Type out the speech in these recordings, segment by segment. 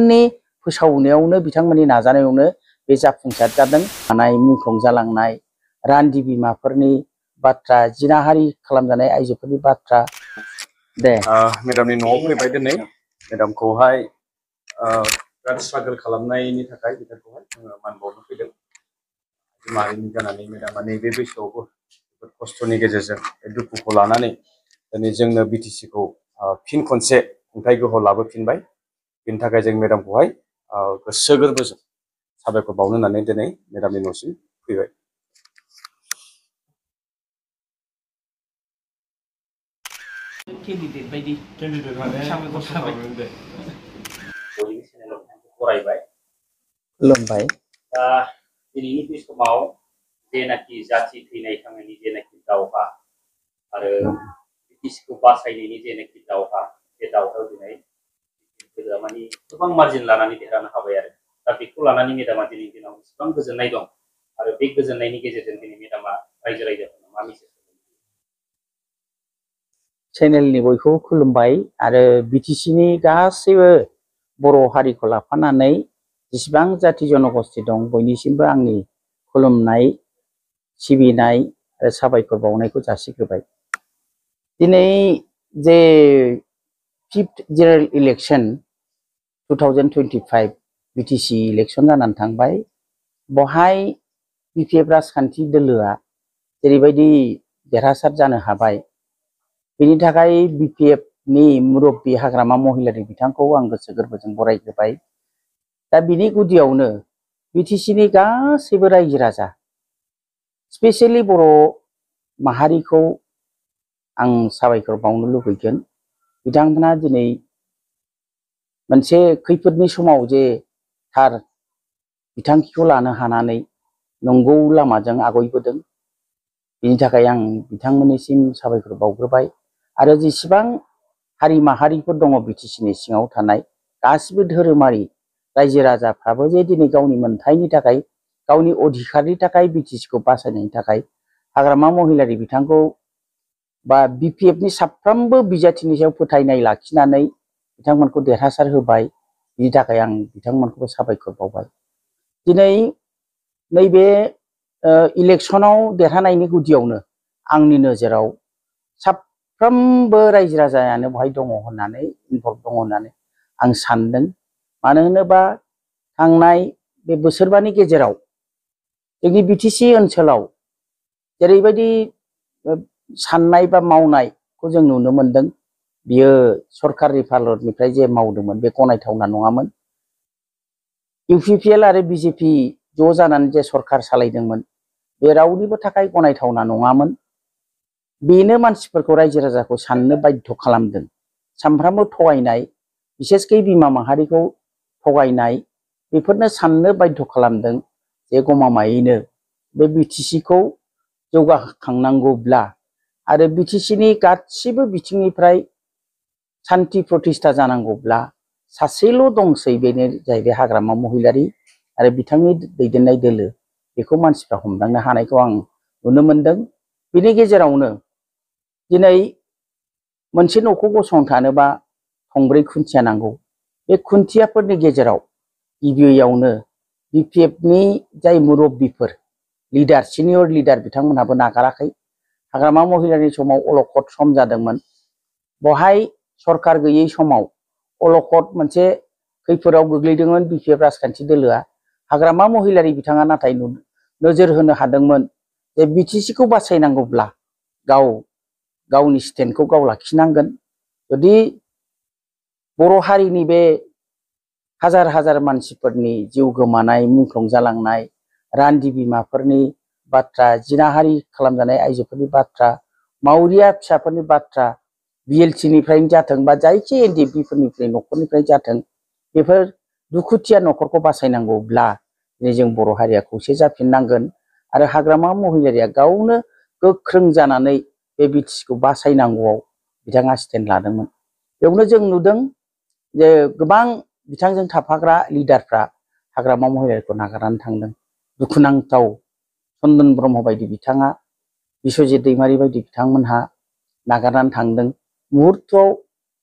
नि फोसावनायावनो बिथांमोननि नाजानायावनो बे जाफुंसार जादों। मुंख्लं जालांनाय रान्दि बिमाफोरनि बाथ्रा, जिनाहारि खालामजानाय आइजोफोरनि बाथ्रा। दे मेडामनि न'आव फैबाय दिनै मेडामखौहाय बिराद स्ट्रागल खालामनायनि थाखाय बिथांखौहाय जोङो मान बावनो फैदों। माहारिनि जानानै मेडामा नैबे बैसोआवबो जोबोद खस्थ'नि गेजेरजों दुखुखौ लानानै दिनै जोंनो बिटिसिखौ फिन खनसे खुंथाय गोहो लाबोफिनबाय। बिनि थाखाय जों मेडामखौहाय गोसो गोरबोजों साबायखर बावनो होननानै दिनै मेडामनि न'सिम फैबाय। केन्डिडेट बायदि फरायबाय खुलुमबाय। दा दिनैनि बे समाव जेनाखि जाथि थैनाय थांनायनि जेनाखि दावहा आरो बिटिसिखौ बासायनायनि जेनाखि दावहा, बे दावहायाव दिनै माने गोबां मार्जिन लानानै देरहानो हाबाय आरो दा बेखौ लानानै मेडामा दिनैनि दिनाव बेसेबां गोजोननाय दं आरो बे गोजोननायनि गेजेरजों दिनै मेडामा रायजो राजाफोरनो मा मेसेज चेनेलनि बयखौबो खुलुमबाय आरो बिटिसिनि गासैबो बर' हारिखौ लाफानानै जेसेबां जाथि जनगोष्ठी दं बयनिसिमबो आंनि खुलुमनाय, सिबिनाय आरो साबायखर बावनायखौ जासिग्रोबाय। दिनै जे 5th general election 2025 BTC election जानानै थांबाय। बहाय बिपिएफ राजखान्थि दोलोआ जेरैबायदि देरहासार जानो हाबाय, बेनि थाखाय बिपिएफनि मुरब्बी हाग्रामा महिलारि बिथांखौ आं गोसो गोरबोजों बरायग्रोबाय। दा बिनि गुदियावनो बिटिसिनि गासैबो रायजो राजा, स्पेसियेलि बर' माहारिखौ आं साबायखर बावनो लुबैगोन। बिथांमोना दिनै मोनसे खैफोदनि समाव जे थार बिथांखिखौ लानो हानानै नंगौ लामाजों आवगायबोदों, बिनि थाखाय आं बिथांमोननिसिम साबायखर बावग्रोबाय। आरो जेसेबां हारि माहारिफोर दङ बिटिसिनि सिङाव थानाय गासिबो धोरोमारि रायजो राजाफ्राबो जे दिनै गावनि मोनथायनि थाखाय, गावनि अधिकारनि थाखाय, बिटिसिखौ बासायनायनि थाखाय हाग्रामा महिलारि बिथांखौ बा बिपिएफनि साफ्रोमबो बिजाथिनि सायाव फोथायनाय लाखिनानै बिथांमोनखौ देरहासार होबाय। बिनि थाखाय आं बिथांमोनखौ साबायखर बावबाय। दिनै नैबे इलेक्शनाव देरहानायनि गुदियावनो आंनि नोजोराव साफ्रोमबो रायजो राजायानो बहाय दङ होननानै, इनभल्भ दङ होननानै आं सानदों। मानो होनोबा थांनाय बे बोसोरबानि गेजेराव जोंनि बिटिसि ओनसोलाव जेरैबायदि साननाय बा मावनायखौ जों नुनो मोनदों, बियो सरकारनि फारनिफ्राय जे मावदोंमोन बे गनायथावना नङामोन। इउपिपिएल आरो बिजेपि ज' जानानै जे सरकार सालायदोंमोन, बे रावनिबो थाखाय गनायथावना नङामोन। बेनो मानसिफोरखौ, रायजो राजाखौ साननो बाध्य खालामदों। सानफ्रामबो थगायनाय, बिसेसकै बिमा माहारिखौ थगायनाय, बेफोरनो साननो बाध्य खालामदों जे गमामायैनो बे बिटिसिखौ जौगाखांनांगौब्ला आरो बिटिसिनि गासिबो बिथिंनिफ्राय सान्थि प्रतिष्ठा जानांगौब्ला सासेल' दंसै, बेनो जाहैबाय हाग्रामा महिलारि आरो बिथांनि दैदेननाय दोलो। बेखौ मानसिफ्रा हमदांनो हानायखौ आं नुनो मोनदों। बिनि गेजेरावनो दिनै मोनसे न'खौ गसंथानोबा थंब्रै खुन्थिया नांगौ। बे खुन्थियाफोरनि गेजेराव गिबियावनो बिपिएफनि जाय मुरब्बीफोर, लिडार, सिनियर लिडार, बिथांमोनहाबो नागाराखै। हाग्रामा महिलारिनि समाव अलखद सम जादोंमोन। बहाय सरकार गैयै समाव अलखद मोनसे खैफोदाव गोग्लैदोंमोन बिपिएफ राजखान्थि दोलोआ। हाग्रामा महिलारि बिथाङा नाथाय नोजोर होनो हादोंमोन जे बिटिसिखौ बासायनांगौब्ला गावनि स्टेन्डखौ गाव लाखिनांगोन। जुदि बर' हारिनि बे हाजार हाजार मानसिफोरनि जिउ गोमानाय, मुंख्लं जालांनाय, रान्दि बिमाफोरनि बाथ्रा, जिनाहारि खालामजानाय आइजोफोरनि बाथ्रा, मावरिया फिसाफोरनि बाथ्रा, बिएलसिनिफ्रायनो जाथों बा जायखि एनडिएफबिफोरनिफ्राय न'खरनिफ्राय जाथों, बेफोर दुखुथिया न'खरखौ बासायनांगौब्ला जों बर' हारिया खौसे जाफिननांगोन। आरो हाग्रामा महिलारिया गावनो गोख्रों जानानै बे बिटिसिखौ बासायनांगौआव बिथाङा स्टेन्ड लादोंमोन। बेयावनो जों नुदों जे गोबां बिथांजों थाफाग्रा लिडारफ्रा हाग्रामा महिलारिखौ नागारनानै थांदों। दुखुनांथाव चन्दन ब्रह्म बायदि बिथाङा, बिस्वजित दैमारि बायदि बिथांमोनहा नागारनानै थांदों। मुहुर्तआव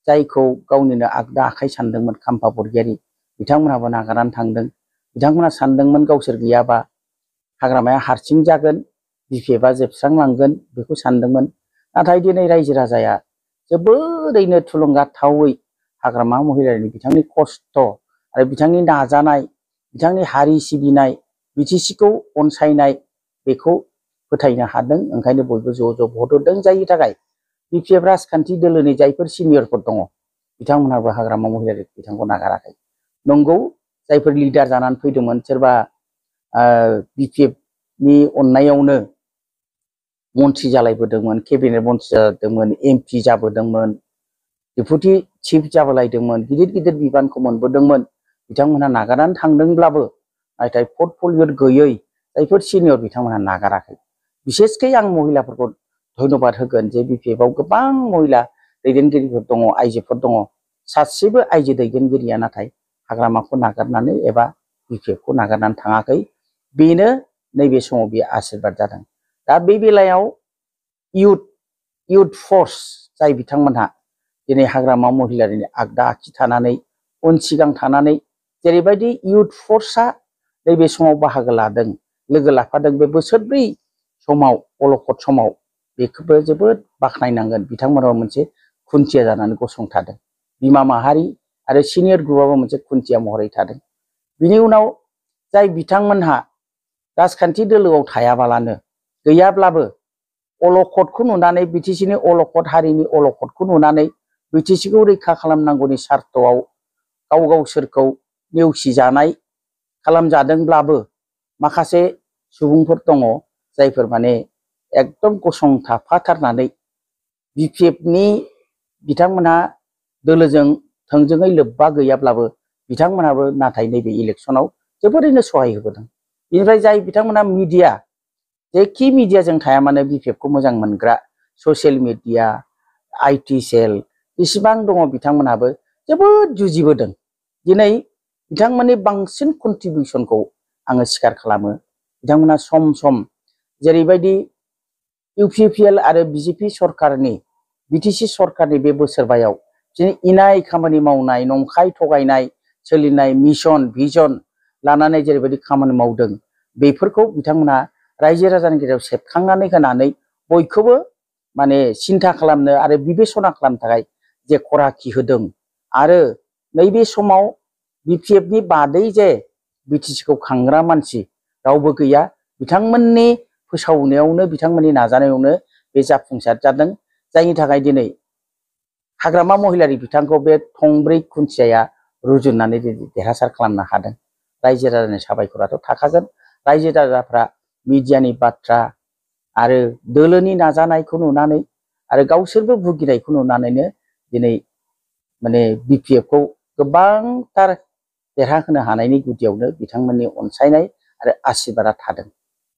जायखौ गावनिनो आगदा आखाइ सानदोंमोन, खाम्फा बरगयारी, बिथांमोनहाबो नागारनानै थांदों। बिथांमोना सानदोंमोन गावसोर गैयाबा हाग्रामाया हारसिं जागोन, बिपिएफआ जोबस्रांलांगोन बेखौ सानदोंमोन। नाथाय दिनै रायजो राजाया जोबोरैनो थुलुंगाथावै हाग्रामा महिलारिनि बिथांनि खस्थ' आरो बिथांनि नाजानाय, बिथांनि हारि सिबिनाय, बिटिसिखौ अनसायनाय बेखौ फोथायनो हादों। ओंखायनो बयबो ज' भट होदों। जायनि थाखाय बिपिएफ राजखान्थि दोलोनि जायफोर सिनियरफोर दङ बिथांमोनहाबो हाग्रामा महिलारि बिथांखौ नागाराखै। नंगौ, जायफोर लिडार जानानै फैदोंमोन, सोरबा बिपिएफनि अननायावनो मन्थ्रि जालायबोदोंमोन, केबिनेट मन्थ्रि जादोंमोन, एमपि जाबोदोंमोन, डेपुटि चिफ जाबोलायदोंमोन, गिदिर गिदिर बिबानखौ मोनबोदोंमोन। बिथांमोनहा नागारनानै थांदोंब्लाबो नाथाय पर्टफलिअ गैयै जायफोर सिनियर बिथांमोनहा नागाराखै। बिसेसकै आं महिलाफोरखौ धन्यबाद होगोन जे बिपिएफआव गोबां महिला दैदेनगिरिफोर दङ, आइजोफोर दङ। सासेबो आइजो दैदेनगिरिया नाथाय हाग्रामाखौ नागारनानै एबा बिपिएफखौ नागारनानै थाङाखै। बेनो नैबे समाव बेयो आशीर्बाद जादों। दा बे बेलायाव इयुथ फर्स जाय बिथांमोनहा दिनै हाग्रामा महिलारिनि आगदा आखि थानानै उन सिगां थानानै जेरैबायदि इयुथ फर्सआ नैबे समाव बाहागो लादों, लोगो लाफादों, बे बोसोरब्रै समाव अलखद समाव बेखौबो जोबोद बाख्नायनांगोन। बिथांमोनाबो मोनसे खुन्थिया जानानै गसंथादों। बिमा माहारि आरो सिनियर ग्रुपआबो मोनसे खुन्थिया महरै थादों। बिनि उनाव जाय बिथांमोनहा राजखान्थि दोलोआव थायाबालानो गैयाब्लाबो अलखदखौ नुनानै, बिटिसिनि अलखद, हारिनि अलखदखौ नुनानै बिटिसिखौ रैखा खालामनांगौनि सार्थआव गावसोरखौ नेवसिजानाय खालामजादोंब्लाबो माखासे सुबुंफोर दङ जायफोर माने एकदम गसंथाफाथारनानै बिपिएफनि बिथांमोनहा दोलोजों थोंजोङै लोब्बा गैयाब्लाबो बिथांमोनाबो नाथाय नैबे इलेक्सनाव जोबोरैनो सहाय होबोदों। बेनिफ्राय जाय बिथांमोना मिडिया, जेखि मिडियाजों थाया मानो बिपिएफखौ मोजां मोनग्रा, ससियेल मिडिया, आइटि सेल जेसेबां दङ बिथांमोनाबो जोबोद जुजिबोदों। दिनै बिथांमोननि बांसिन कन्ट्रिबिउसनखौ आङो स्वीकार खालामो। बिथांमोना सम सम जेरैबायदि इउपिपिएल आरो बिजेपि सरकारनि, बिटिसि सरकारनि बे बोसोरबायाव इनाय खामानि मावनाय, नंखाय थगायनाय सोलिनाय, मिशन भिजन लानानै जेरैबायदि खामानि मावदों बेफोरखौ बिथांमोना रायजो राजानि गेजेराव सेबखांनानै होनानै बयखौबो माने सिन्था खालामनो आरो बिबेसना खालामनो थाखाय जे खराखि होदों। आरो नैबे समाव बिपिएफनि बादै जे बिटिसिखौ खांग्रा मानसि रावबो गैया। बिथांमोननि फोसावनायावनो, बिथांमोननि नाजानायावनो बे जाफुंसार जादों। जायनि थाखाय दिनै हाग्रामा महिलारि बिथांखौ बे थंब्रै खुन्थियाया रुजुननानै देरहासार खालामनो हादों। रायजो राजानि साबायखराथ' थाखागोन। रायजो राजाफ्रा मिडियानि बाथ्रा आरो दोलोनि नाजानायखौ नुनानै आरो गावसोरबो भुगिनायखौ नुनानैनो दिनै माने बिपिएफखौ गोबांथार देरहाहोनो हानायनि गुदियावनो बिथांमोननि अनसायनाय आरो आशीर्बादा थादों।